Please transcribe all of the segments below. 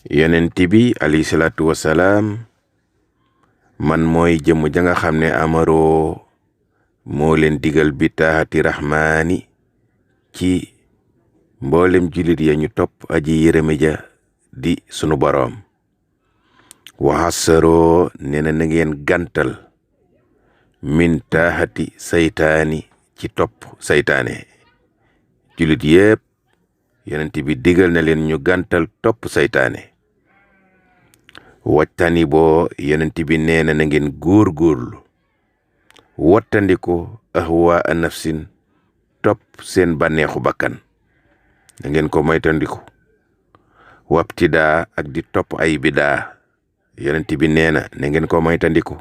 yonent bi alayhi salaatu wasalaam man mooy jëmm ja nga xam ne amaroo moo leen digal bi taahati rahmaani ci mboolem julit ya ñu topp aji yërëme ja di sunu boroom waxasaroo nee na ngeen gàntal min taahati saytaani ci topp saytaane julit yépp yonent bi digal na leen ñu gàntal topp saytaane wattani boo yonent bi nee na ngeen góorgóorlu wattandiko ahwa a nafsin topp seen bànneexu bakkan na ngeen ko moytandiku wabtidaa ak di topp ay bidaa yonent bi nee na ngeen ko moytandiku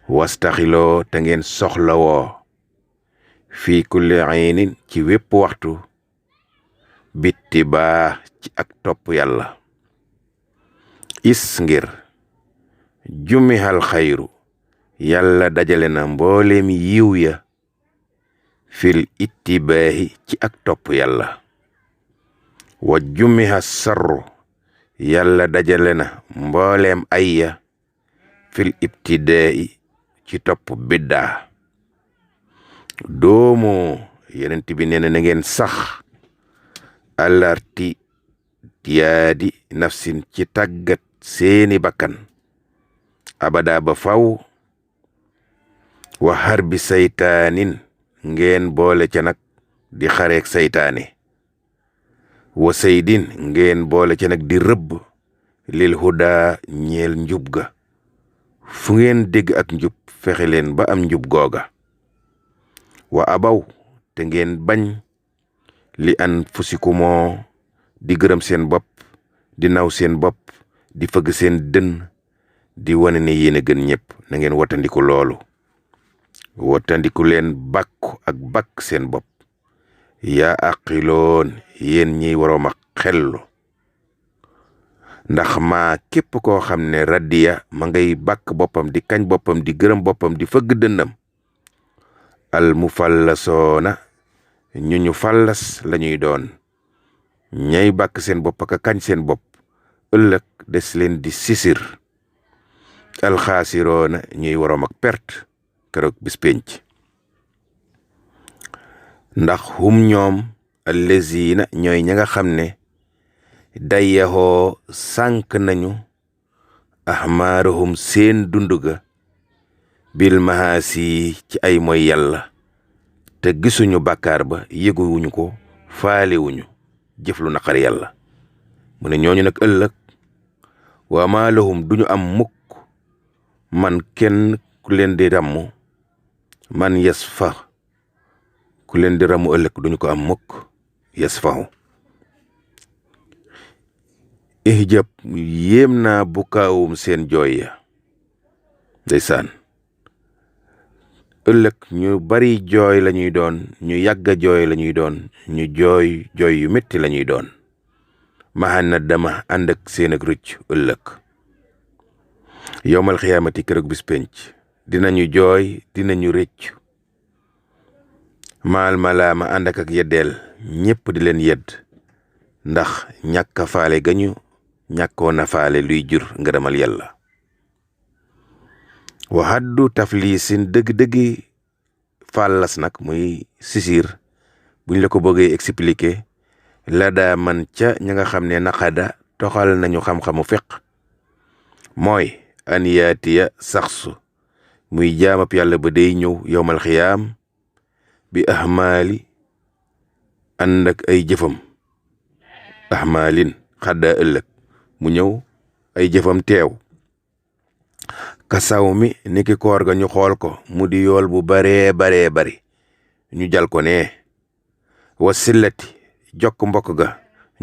wastaxiloo te ngeen soxlawoo fii kulli aynin ci wépp waxtu bitti baa ci ak topp yàlla is ngir jumihal xayru yàlla dajale na mbooleem yiw ya fil ittibaahi ci ak topp yàlla wa jumiha sarru yàlla dajale na mbooleem ay ya fil ibtidaa'i ci topp biddaa doomu yonent bi nee na ngeen sax alarti diyaadi nafsin ci tàggat seeni bakkan abada ba faw wa harbi saytaanin ngeen boole ca nag di xareek saytaane wa saydin ngeen boole ca nag di rëbb lil huda ñeel njub ga fu ngeen dégg ak njub fexe leen ba am njub googa wa abaw te ngeen bañ li anfusikumoo di gërëm seen bopp di naw seen bopp di fëgg seen dën di wane ne yéen a gën ñëpp na ngeen wattandiku loolu wattandiku leen bàkku ak bàkk seen bopp yaa aqiloon yéen ñiy waroom a xellu ndax maa képp koo xam ne radiya ma ngay bàkk boppam di kañ boppam di gërëm boppam di fëgg dënnam al mufallasoona ñu fallas lañuy doon ñay bàkk seen bopp ak kañ seen bopp ëllëg des leen di sisir alxaasiroona ñuy waroom ak perte keroog bis penc ndax hum ñoom allazina ñooy ña nga xam ne dayyahoo sànk nañu ahmaarahum seen dunduga bil mahaasi ci ay mooy yàlla te gisuñu bàkkaar ba yëguwuñu ko faalewuñu jëf lu naqar yàlla mu ne ñooñu nag ëllëg waa maa lahum duñu am mukk man kenn ku leen di ràmmu man yasfa ku leen di ràmmu ëllëg duñu ko am mukk yasfahu ihjab yéem naa bukaawum seen jooy ya ndeysaan ëllëg ñu bari jooy lañuy doon ñu yàgga jooy lañuy doon ñu jooy yu metti lañuy doon maxan na dama ànd ak seen ak rëcc ëllëg yowmal xiyaamati keroog bis penc dinañu jooy dinañu rëcc maal malaama ànd ak yeddeel ñépp di leen yedd ndax ñàkka faale gañu ñàkkoon a faale luy jur ngërëmal yàlla waxaddu tafliisin dëgg-dëggi fallas nag muy sisir buñ la ko bëggee expliquer la daa man ca ña nga xam ne naqada toxal nañu xam-xamu fiq mooy an yaatiya saxsu muy jaamab yàlla ba day ñëw yowmal xiyaam bi ahmaali ànd ak ay jëfam ahmaalin xadda ëllëg mu ñëw ay jëfam teew kasaw mi niki koor ga ñu xool ko mu di yool bu baree bari ñu jal ko ne wa sillati jokk mbokk ga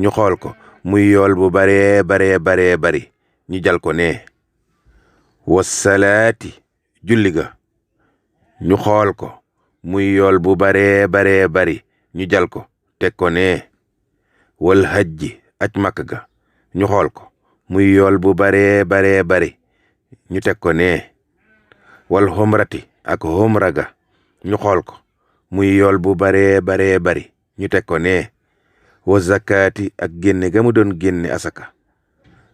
ñu xool ko muy yool bu baree bari ñu jal ko ne wa salaati julli ga ñu xool ko muy yool bu baree bari ñu jal ko teg ko ne wal hajji aj makk ga ñu xool ko muy yool bu baree bari ñu teg ko ne wal xomrati ak xomra ga ñu xool ko muy yool bu baree bari ñu teg ko ne wa zakaati ak génne ga mu doon génne asaka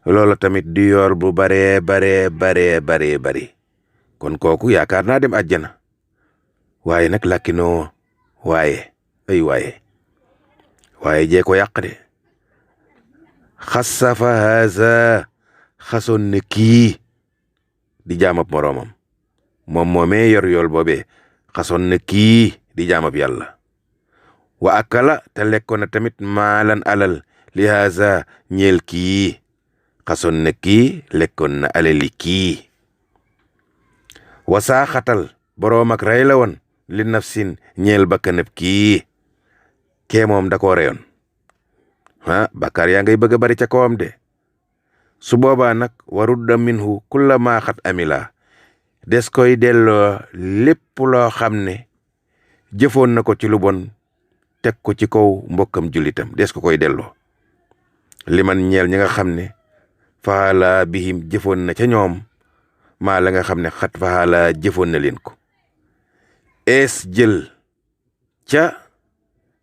loola tamit di yool bu baree bari kon kooku yaakaar naa dem àjjana. waaye nag làkkinoo waaye jee ko yàq de. xasafa haza xasoon ne kii di jaamab moroomam moom moomee yor yool boobee xasoon ne kii di jaamab yàlla. wa akala te lekkoon na tamit maalan alal li haza ñeel kii xasoon ne kii lekkoon na alali kii. wa saaxatal boroom ak rey la woon li nafsin ñeel bakkaneb kii kee moom da koo reyoon. bakkaar yaa ngay bëgg a bari ca kawam de. su boobaa nag warudda minhu kulla maa xat amila des koy delloo lépp loo xam ne jëfoon na ko ci lu bon teg ko ci kaw mbokkam jullitam des ko koy delloo. liman ñeel ñi nga xam ne faala bihim jëfoon na ca ñoom maa la nga xam ne xat faala jëfoon na leen ko. ees jël ca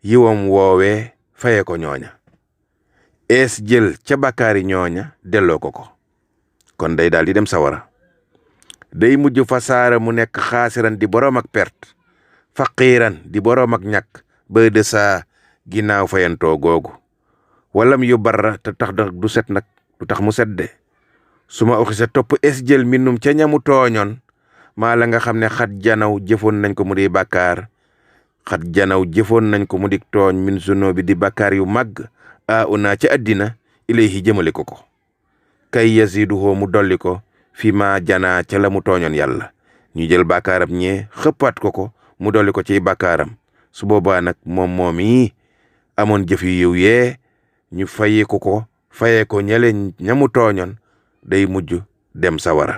yiwam woowee faye ko ñooña. ees jël ca bakkaari ñooña delloo ko ko. kon day daal di dem sawara. day mujj fasaara mu nekk xaasiran di boroom ak perte faqiiran di boroom ak ñàkk ba de saa ginnaaw fayantoo googu. walam yu barra te tax du set nag du tax mu set de. su ma oxi sa topp es jël minum ca ñamu tooñoon maa la nga xam ne xat janaw jëfoon nañ ko mu di bàkkaar xat janaw jëfoon nañ ko mu di tooñ min suno bi di bàkkaar yu màgg una ca àddina ilayhi jëmale ko ko kay yaziduhoo mu dolli ko fi ma janaa ca la mu tooñoon yàlla. ñu jël bàkkaaram ñee xëppaat ko mu dolli ko ciy bàkkaaram. su boobaa nag moom yi amoon jëf yu yiw yee ñu fayee ko ñale ñamu tooñoon day mujj dem sawara.